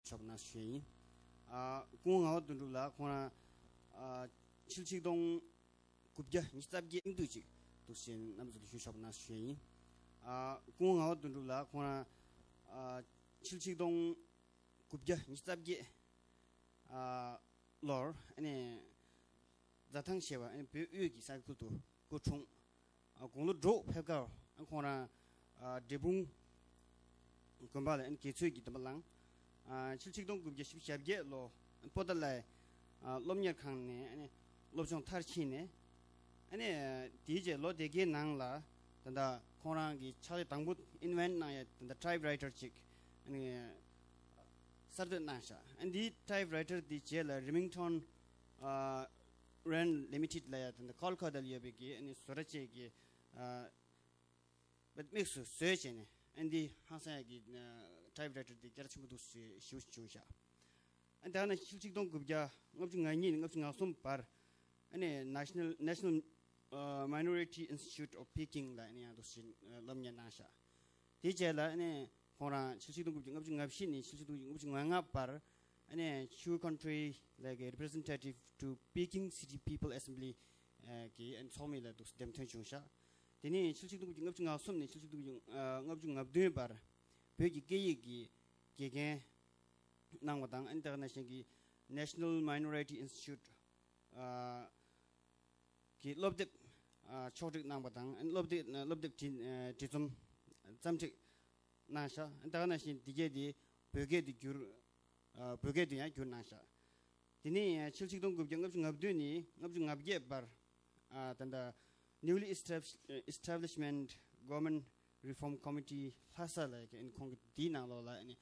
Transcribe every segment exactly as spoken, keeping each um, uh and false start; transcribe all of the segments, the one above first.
ཞུ་ཆོག་པ་གནང་ཞུ་ཡས་ཡིན། ཨ་སྐུ་ངོ་ངག་དབང་དོན་གྲུབ་ལགས་ཁོང་རང་ཨ་ཕྱི་ལོ་ཆིག་སྟོང་དགུ་བརྒྱ་ཉི་ཤུ་རྩ་བརྒྱད་སྙིང་བསྡུས་ཅིག་འདུག་སེ་རྣམ་པ་ཚོ་ལ་ཞུ་ཆོག་པ་གནང་ཞུ་ཡས་ཡིན། ཨ་སྐུ་ངོ་ངག་དབང་དོན་གྲུབ་ལགས་ཁོང་རང་ཨ་ཕྱི་ལོ་ཆིག་སྟོང་དགུ་བརྒྱ་ཉི་ཤུ་རྩ་བརྒྱད་ཨ་ལོར་ཨ་ནི་རྫ་ཐང་ཞེས་པ་ཨ་ནི་བོད་དབུས་ཀྱི་ས་ཁུལ་དུ་སྐུ་འཁྲུངས། ཨ་དགུང་ལོ་དྲུག་ཕེབས་སྐབས་ཨ་ཁོང་རང་ཨ་འབྲས་སྤུངས་དགོན་པ་ལ་ཨ་ནི་དགེ་ཚུལ་གྱི་སྡོམ་པ་བླངས། ཨ་ཕྱི་ལོ་ཆིག་སྟོང་དགུ་བརྒྱ་བཞི་བཅུ་ཞེ་བརྒྱད་ལོ་པོ་ཏཱ་ལའི་ཨ་སློབ་གཉེར་ཁང་ནས་ཨ་ནི་སློབ་སྦྱོང་མཐར་ཕྱིན་ནས་ཨ་ནི་དེའི་རྗེས་ལོ་དེ་གའི་ནང་ལ་ད་ལྟ་ཁོང་རང་གི་ཕྱག་ལས་དང་པོ་ཨིན་ཝེན་ཊི་གནང་ཡ་ད་ལྟ་ཊའིབ་རའི་ཊར་ཅིག་ཨ་ནི་གསར་གཏོད་གནང་ཤག་ཨ་འདིའི་ཊའིབ་རའི་ཊར་འདི་རྗེས་ལ་རི་མིང་ཊོན་ཨ་རན་ལི་མི་ཊེཌ་ལ་ཡ་ད་ལྟ་ཀོལ་ཀ་ཏཱ་ལ་ཡོད་པའི་གི་ཨ་ནི་བཟོ་གྲྭ་བཅས་ཀྱི་ཨ་དམིགས་སུ་བཟོས་བྱས་ནས་ཨ་འདི་ཧང་སང་ཡ་གི་ཊའིབ་རའི་ཊར་འདི་རྒྱ་ཆེན་པོ་འདུག་ཞེས་ཞུ་བྱུང་ཤག་ཨ་ད་ནི་ཕྱི་ལོ་ཆིག་སྟོང་དགུ་བརྒྱ་ལྔ་བཅུ་ང་གཉིས་ནས་ལྔ་བཅུ་ང་གསུམ་བར་ཨ་ནི་National National Minority Institute of Peking ལ་ཨ་ནི་ཡང་འདུག་སེ་སློབ་གཉེར་གནང་ཤག་དེའི་རྗེས་ལ་ཨ་ནི་ཁོང་རང་ཕྱི་ལོ་ཆིག་སྟོང་དགུ་བརྒྱ་ལྔ་བཅུ་ང་བཞི་ནས་ཕྱི་ལོ་ཆིག་སྟོང་དགུ་བརྒྱ་ལྔ་བཅུ་ང་ལྔ་བར་ཨ་ནི་Chu Country like a representative to Peking City People Assembly གི་ཨ་ནི་ཚོགས་མི་ལ་འདུག་སེ་འདེམས་ཐོན་བྱུང་ཤག་དེ་ནས་ཕྱི་ལོ་ཆིག་སྟོང་དགུ་བརྒྱ་ལྔ་བཅུ་ང་གསུམ་ནས་ཕྱི་ལོ་ཆིག་སྟོང་དགུ་བརྒྱ་ལྔ་བཅུ་ང་བདུན་བར་བོད་ཀྱི་སྐད་ཡིག་གི་དགེ་རྒན་གནང་བ་དང་ཨ་ནི་དེ་ག་ནང་བཞིན་གྱི་National Minority Institute གི་སློབ་དེབ་ཕྱོགས་སྒྲིག་གནང་བ་དང་སློབ་དེབ་སློབ་དེབ་བྲིས་བྲིས་རྩོམ་རྩོམ་སྒྲིག་གནང་ཤག་ད་ག་ནང་བཞིན་འདི་གས་དེ་བོད་སྐད་དུ་བསྒྱུར་བོད་སྐད་དུ་ཡང་བསྒྱུར་གནང་ཤག་དེ་ནས་ཕྱི་ལོ་ཆིག་སྟོང་དགུ་བརྒྱ་ལྔ་བཅུ་ང་བདུན་ནས་ལྔ་བཅུ་ང་བརྒྱད་བར་ད་ལྟ་Newly Establish- Establishment Government Reform Committee ལྷ་ས་ལ་ཡ་ཁོང་གིས་འདིའི་ནང་ལོགས་ལ་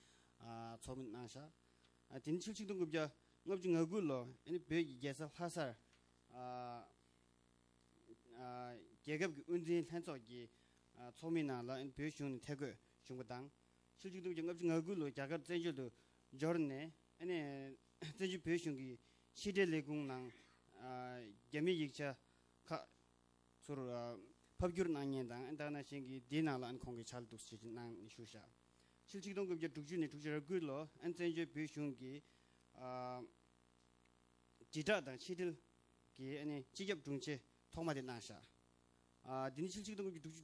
ཚོགས་མི་གནང་ཤག་དེ་ནས་ཕྱི་ལོ་ཆིག་སྟོང་དགུ་བརྒྱ་ལྔ་བཅུ་ང་དགུ་ལོ་བོད་ཀྱི་རྒྱལ་ས་ལྷ་སར་རྒྱལ་ཁབ་ཀྱི་དབུ་འཛིན་ལྷན་ཚོགས་ཀྱི་ཚོགས་མི་ནང་ལ་བོད་གཞུང་ནས་ཐད་བསྐོས་བྱུང་བ་དང་། ཕྱི་ལོ་ཆིག་སྟོང་དགུ་བརྒྱ་ལྔ་བཅུ་ང་དགུ་ལོ་རྒྱ་གར་བཙན་བྱོལ་དུ་འབྱོར་ནས་བཙན་བྱོལ་བོད་གཞུང་གི་ཕྱི་འབྲེལ་ལས་ཁུངས་ནང་རྒྱ་མིའི་ཡིག་ཆ་ཁག་ཚུར་ཕབ་བསྒྱུར་གནང་མཁན་དང་ད་ག་ནང་བཞིན་གྱི་འདིའི་ནང་ལ་ཁོང་གིས་ཕྱག་ལས་འདུག་སེ་གནང་ནས་བཞུགས་ཤག་ཕྱི་ལོ་ཆིག་སྟོང་དགུ་བརྒྱ་དྲུག་ཅུ་ནས་དྲུག་ཅུ་རེ་དགུ་ལོ་བཙན་བྱོལ་བོད་གཞུང་གི་དྲིལ་བསྒྲགས་དང་ཕྱི་འབྲེལ་གྱི་སྤྱི་ཁྱབ་དྲུང་ཆེ་ཐོག་མ་དེ་གནང་ཤག་འདི་ནི་ཕྱི་ལོ་ཆིག་སྟོང་དགུ་བརྒྱ་དྲུག་ཅུ་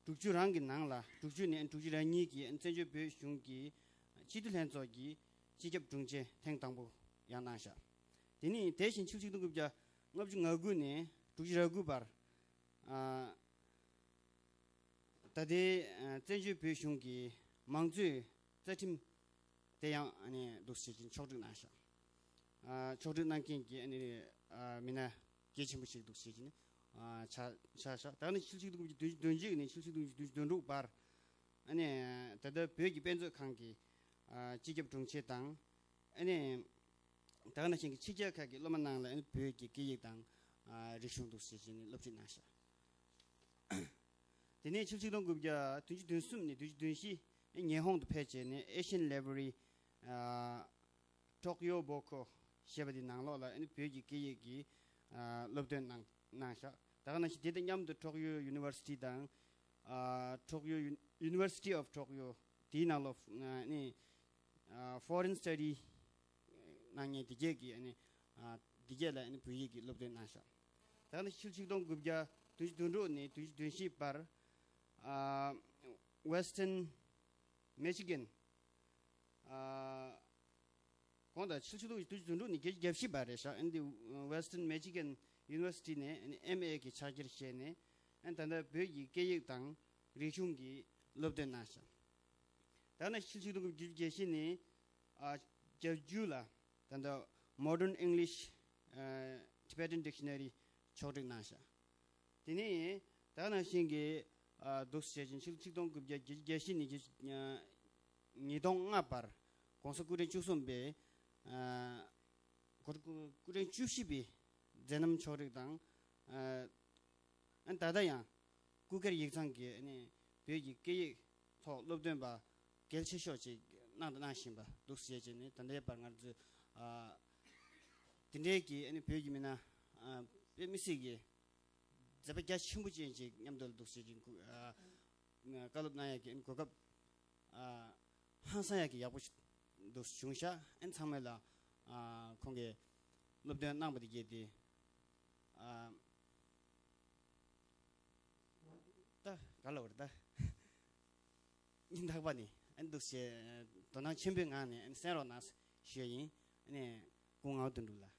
དྲུག་ཅུ་རང་གི་ནང་ལ་དྲུག་ཅུ་ནས་དྲུག་ཅུ་རེ་གཉིས་ཀྱི་བཙན་བྱོལ་བོད་གཞུང་གི་སྤྱི་འཐུས་ལྷན་ཚོགས་ཀྱི་སྤྱི་ཁྱབ་དྲུང་ཆེ་ཐེངས་དང་པོ་ཡང་གནང་ཤག་དེ་ནི་དེ་བཞིན་ཕྱི་ལོ་ཆིག་སྟོང་དགུ་བརྒྱ་ལྔ་བཅུ་ང་དགུ་ནས་དྲུག་ཅུ་རེ་དགུ་བར་ད་ལྟའི་བཙན་བྱོལ་བོད་གཞུང་གི་མང་གཙོའི་རྩ་ཁྲིམས་དེ་ཡང་འདུག་སེ་ཕྱོགས་སྒྲིག་གནང་ཤག་ཕྱོགས་སྒྲིག་གནང་མཁན་གྱི་མི་སྣ་གལ་ཆེན་པོ་ཞིག་འདུག་སེ་ཆགས་ཆགས་ཤག་ད་ནི་ཕྱི་ལོ་ཆིག་སྟོང་དགུ་བརྒྱ་བདུན་ཅུ་ནས་ཕྱི་ལོ་ཆིག་སྟོང་དགུ་བརྒྱ་བདུན་ཅུ་དོན་དྲུག་བར་ད་ལྟ་བོད་ཀྱི་དཔེ་མཛོད་ཁང་གི་སྤྱི་ཁྱབ་དྲུང་ཆེ་དང་། ད་ག་ནང་བཞིན་གྱི་ཕྱི་རྒྱལ་ཁག་གི་སློབ་མ་རྣམས་ལ་བོད་ཀྱི་སྐད་ཡིག་དང་རིག་གཞུང་འདུག་སེ་བྱས་ནས་སློབ་ཁྲིད་གནང་ཤག་དེ་ནས་ཕྱི་ལོ་ཆིག་སྟོང་དགུ་བརྒྱ་བདུན་ཅུ་དོན་གསུམ་ནས་བདུན་ཅུ་དོན་བཞི་ཉི་ཧོང་དུ་ཕེབས་བྱས་ནས་Asian Library Tokyo Boko ཞེས་པ་དེའི་ནང་ལོགས་ལ་བོད་ཀྱི་སྐད་ཡིག་གི་སློབ་སྟོན་གནང་གནང་ཤག་ད་ག་ནང་བཞིན་དེ་དང་མཉམ་དུ་Tokyo University དང་Tokyo University of Tokyo དེའི་ནང་ལོགས་ནས་Foreign Study གནང་མཁན་དེ་གས་ཀྱི་ཨ་ནི་ཨ་དེ་གས་ལ་ཨ་ནི་བོད་ཡིག་གི་སློབ་སྟོན་གནང་ཤག་ད་ནི་ཕྱི་ལོ་ཆིག་སྟོང་དགུ་བརྒྱ་བདུན་ཅུ་དོན་དྲུག་ནས་བདུན་ཅུ་དོན་བཞི་བར་ཨ་Western Michigan ཨ་གོང་དང་ཕྱི་ལོ་ཆིག་སྟོང་དགུ་བརྒྱ་བདུན་ཅུ་དོན་དྲུག་ནས་བརྒྱད་ཅུ་གྱ་བཞི་བར་རེད་ཤག་ཨ་ནི་Western Michigan University ནས་ཨ་ནི་ཨེམ་ཨེ་གི་ཕྱག་འཁྱེར་བཞེས་ནས་ཨ་ནི་ད་ལྟ་བོད་ཀྱི་སྐད་ཡིག་དང་རིག་གཞུང་གི་སློབ་སྟོན་གནང་ཤག་ད་ནི་ཕྱི་ལོ་ཆིག་སྟོང་དགུ་བརྒྱ་བརྒྱད་ཅུ་གྱ་བཞི་ནས་ཨ་གྱ་བཅུ་ལ་ད་ལྟ་Modern English Tibetan Dictionary ཕྱོགས་སྒྲིག་གནང་ཤག་དེ་ནས་ད་ནང་བཞིན་གྱི་ཨ་འདུག་སེ་བྱས་ཤིང་ཕྱི་ལོ་ཆིག་སྟོང་དགུ་བརྒྱ་བརྒྱད་ཅུ་གྱ་བཞི་ནས་ཉིས་སྟོང་ལྔ་བར་༸གོང་ས་སྐུ་ཕྲེང་བཅུ་གསུམ་པའི་ཨ་སྐུ་སྐུ་ཕྲེང་བཅུ་བཞི་པའི་མཛད་རྣམ་ཕྱོགས་སྒྲིག་དང་། ཨ་ཨ་ད་ལྟ་ཡང་སྐུ་སྒེར་ཡིག་ཚང་གི་ཨ་ནི་བོད་ཀྱི་སྐད་ཡིག་ཐོག་སློབ་སྟོན་པ་གལ་ཆེ་ཤོས་ཅིག་གནང་དང་གནང་བཞིན་པ་འདུག་ཟེར་བྱས་ནས་ད་ལྟའི་བར་ང་ཚོས་ཨ་དེ་འདྲའི་གི་ཨ་ནི་བོད་ཀྱི་མི་སྣ་ཨ་དཔེ་མི་སྲིད་ཀྱི་མཛད་པ་རྒྱ་ཆེན་པོ་ཅན་ཅིག་མཉམ་དུ་འདུག་ཟེར་གྱི་ཨ་བཀའ་སློབ་གནང་ཡག་གི་གོ་སྐབས་ཨ་ཧང་སང་ཡག་གི་ཡག་པོ་ཞིག་ འདུག་བྱུང་ཤག་ཨན་ཚང་མས་ལ་ཨ་ཁོང་གིས་སློབ་སྟོན་གནང་པ་དེ་གྱིས་དེ་ཨ་ད་ག་ལ་བར་ད་ཉིན་རྟག་པ་ནི་ཨན་འདུག་བྱས་དོ་སྣང་ཆེན་པོའི་ངང་ནས་ཨན་གསན་རོགས་གནང་ཞུ་ཡ་ཡིན། ཨ་ནས་སྐུ་ངག་དོན་གྲུབ་ལ།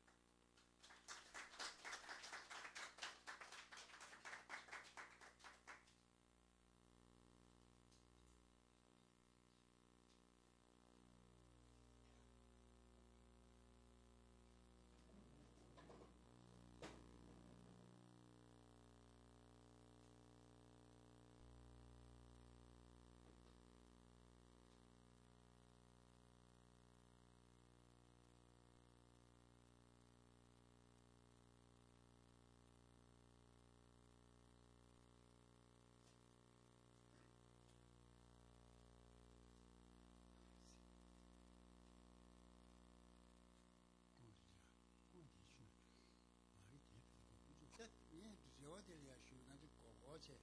ད་ངས་རེ་བ་དེ་ལ་ཡང་ཞུ། ང་ཚོ་གོ་གོ་བྱས་ཞུ་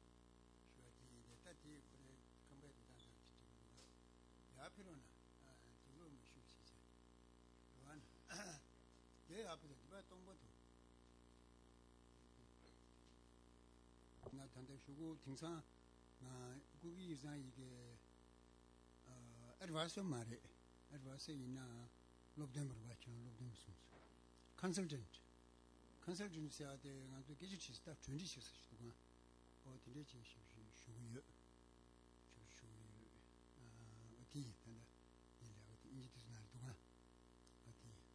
བ་དེ་ཡིན་ཏེ། ད་དེ་ཁོ་རའི་ཁང་པའི་རིན་ཐང་དང་དེ་འགྲིག་མི་འདུག་ཡར་ཕེབས་རོགས་གནང་། དེ་ལོ་མ་ཞུ་བྱེད་བྱས་རེ་བ་ན། དེ་ཡར་ཕེབས་དང་དེ་པ་སྟོང་པ་འདུག་ང་ད་ལྟ་ཞུ་གོ། དེང་སང་ང་སྐུ་སྒེར་ཡིག་ཚང་ཡི་གེ་ཨེ་ཌ་ཝའི་ཟར་མ་རེད། ཨེ་ཌ་ཝའི་ཟར་ཡིན་ན་སློབ་སྟོན་པ་རེད་པ། ཁྱོད་རང་སློབ་སྟོན་པ་གསུངས་སོང་། ཁོན་སལ་ཊན་ཊི། ཁོན་སལ་ཊན་ཊི་ཟེར་བ་དེ་ང་ཚོ་སྐད་ཆ་དྲིས་ས་ད་གྲོས་འདྲི་བྱེད་ས་ཞིག་འདུག་ག་འོ་དེ་འདྲས་ཅིག་ཞུ་ཞུ་ཞུ་གི་ཡོད། ཞུ་ཞུ་གི་ཡོད། ཨ་འོ་དེ་ཡིན། ད་ལྟ་ངའི་ལས་ཀ་དེ་དབྱིན་ཇི་དེ་ཚོ་ནང་རེད་འདུག་ག་འོ་དེ་ཡིན།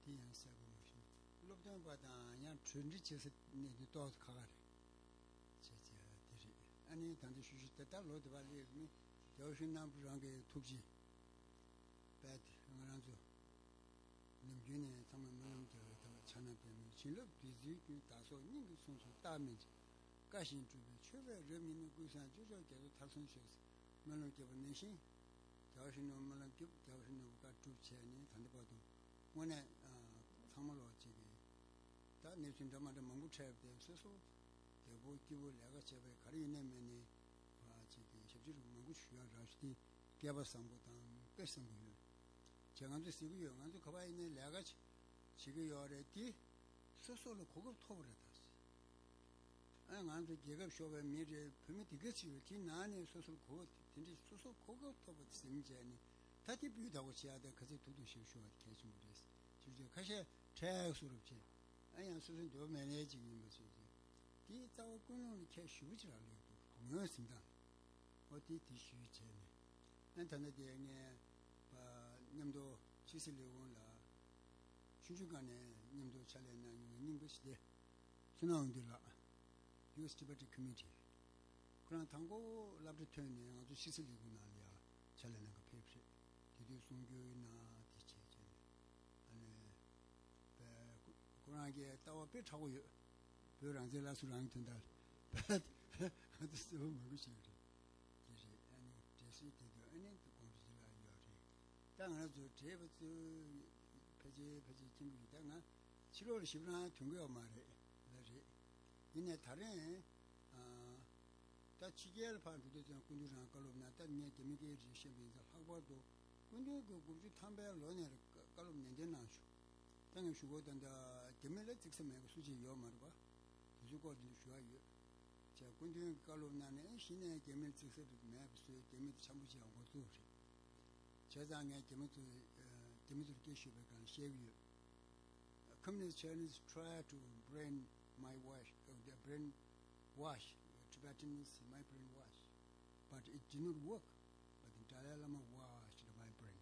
དེ་ཡང་གསལ་པོ་མ་ཤེས། སློབ་སྟོན་པ་དང་ཡང་གྲོས་འདྲི་བྱེད་ས་གནས་དེ་ཏོག་ཙམ་ཁག་ཁག་རེད། བྱས་བྱས་དེ་རེད། ཨ་ནི་ད་ལྟ་ཞུ་ཞུ་དེ་ལྟར་ལོ་དེ་བ་ལས་མི་རྒྱལ་བ་ཡིད་བཞིན་ནོར་བུ་རང་གི་ཐུགས་རྗེ་དཔལ་དེ་ང་རང་ཚོ་ནམ་རྒྱུན་ནས་ཚང་མ་སྨོན་ལམ་རྒྱག་པའི་ཐོག་ཕྱག་ན་པདྨོའི་བྱིན་རླབས་བདུད་རྩིའི་རྒྱུན། བདག་སོགས་སྙིང་གི་གཟུངས་སུ་རྟག་སྨིན་ཅིང་། བཀའ་བཞིན་སྒྲུབ་པའི་མཆོད་པའི་རབ་བརྙེས་ནས། ཀུན་བཟང་སྤྱོད་མཆོག་རྒྱ་མཚོ་མཐར་སོན་ཤོག་ཟེར་སྨོན་ལམ་བརྒྱབ་པ་ནང་བཞིན། རྒྱལ་བ་ཡིད་བཞིན་ནོར་བུ་སྨོན་ལམ་བརྒྱབ། རྒྱལ་བ་ཡིད་བཞིན་ནོར་བུ་བཀའ་སྒྲུབ་བྱས་ནས་ད་ལྟ་བར་དུ་དངོས་གནས་ཨ་ཚང་མ་ལོག་ཅིག་གིས་ད་གནས་ཚུལ་འདྲ་མ་འདྲ་མང་པོ་འཕྲད་པ་དེ་སོ་སོ་བདེ་པོ་སྐྱིད་པོ་ལས་ཀ་བྱས་པའི་ག་རེ་ཡིན་ནའི་མིན་ནའི་ཨ་ཅིག་གིས་ཞབས་ཕྱི་རུ་མང་པོ་ཞུ་ཡག་རག་ཞུ་དེ་སྐལ་པ་བཟང་པོ་དང་དཔེ་བཟང་པོ་ཡོད། བྱས་ང་ཚོས་ཟེར་གྱི་ཡོད། ང་ཚོ་ག་པར་ཡིན་ནའི་ལས་ཀ་བྱེད་བྱེད་ཀྱི་ཡོད་རེད་དེ། སོ་སོ་ལ་གོ་སྐབས་ཐོབ་པ་རེད་ད། ཨ་ང་ཚོ་རྒྱལ་ཁབ་ཤོར་བའི་མི་རེད། བོད་མི་དེ་ག་ཚོད་ཡོད། དེ་ནང་ནས་སོ་སོར་གོ་དེ་འདྲའི་སོ་སོར་གོ་སྐབས་ཐོབ་པ་དེ་ཟིན་བྱས་ནས་ད་དེ་སྤུས་དག་པོ་བྱེད་ཡག་དེ་ག་ཚོད་ཐུབ་ཐུབ་ཞིག་ཤོར་བ་དེ་གལ་ཆེན་པོ་རེད། ཅིག་ཅིག་ཁ་ཤས་ཁྲལ་གསོ་རུབ་བྱས། ཨ་ཡང་སོ་སོའི་འདོད་པ་མེད་ནའི་ཅིག་ཡིན་པ་བྱས་བྱས། དེའི་རྩ་བ་ཀུན་སློང་ལ་ཁྱད་ཞེ་པོ་ཅིག་རག་ལས་འདུག་ངོས་ཟིན་སྟངས། ཨོ་དེ་དེ་ཞུས་བྱས་ནས། ཨ་ད་ནི་དེ་ངས་པ་མཉམ་དུ་ཕྱི་སྲིད་ལས་ཁུངས་ལ་ཆུང་ཆུང་སྒང་ནས་མཉམ་དུ་ཕྱག་ལས་གནང་མྱོང་བའི་རྙིང་པ་ཞིག་སྟེ། བསོད་ནམས་དབང་འདུས་ལགས། ཡུ་ཨེས་ཊི་བེ་ཊན་ཁོ་མི་ཊི། ཁོ་རང་དང་པོ་སློབ་གྲྭ་ཐོན་ནས་ང་ཚོ་ཕྱི་སྲིད་ལས་ཁུངས་ནང་ལ་ཡང་ཕྱག་ལས་གནང་ག་ཕེབས་རེད། དེ་དུས་གསུང་སྒྱུར་ཡིན་ན་དེ་བྱས་བྱས་ནས། ཨ་ནི། པའི་ཁོ་རང་གི་ལྟ་བ་དཔེ་མཁྲེགས་པོ་ཡོད། བོད་རང་བཙན་སླར་གསོ་རང་གི་དོན་དག་ལ་ང་ཚོ་གསལ་པོ་མང་པོ་ཞིག་རེད། དེ་རེད། ཨ་ནི་འབྲེལ་སྲིད་དེ་དུས་ཨ་ནི་དགོངས་དག་ཅིག་ལ་ཡོད་རེད། ད་ང་ཚོ་བགྲེས་པ་ཚོས་ཕལ་ཆེར་ཕལ་ཆེར་མཁྱེན་གྱི་ཡོད། ད་ང་ཕྱི་ལོགས་ལ་ཞེ་དྲག་ཐོན་གྱི་ཡོད་མ་རེད་ལ། རེད། ཡིན་ནའི་ད་རེས་ཨ། ད་ཕྱི་རྒྱལ་ལ་ཕར་འགྲོ་དུས་ཙམ་སྐུ་མདུན་རང་བཀའ་སློབ་གནང་། ད་ངས་རྒྱ་མི་སྐད་རིགས་བཤད་པ་ཡིན་ཙང་ལྷག་པར་དུ་སྐུ་མདུན་གྱིས་དགུ་བཅུ་ཐམ་པའི་ལོ་ནས་བཀའ་སློབ་ནན་ཏན་གནང་བྱུང་། ད་ངས་ཞུ་གོ། ད་ལྟ་རྒྱ་མི་ལ་བརྩི་ས་མེད་པ་སུ་གཅིག་ཡོད་མ་རེད་པ། དེ་ཚོའི་སྐོར་དེ་ཚོ་ཞུ་ཡག་ཡོད། བྱས་སྐུ་མདུན་གྱིས་བཀའ་སློབ་གནང་ནས་གཞི་ནས་རྒྱ་མི་ལ་བརྩི་ས་མེད་པ་བཟོས། རྒྱ་མི་དེ་འཆམ་པོ་བྱེད་ཡག་འགོ་བཙུགས་རེད། བྱས་ཙང་ངས་རྒྱ་མི་ཚོ་རྒྱ་མི་ཚོར་སྐད་ཤོད་པའི་སྒང་ལ་བཤད་ཀྱི་ཡོད། Communist Chinese try to brain my wash, uh, the brainwash, uh, Tibetans, my brainwash, but it did not work. But the Dalai Lama washed my brain.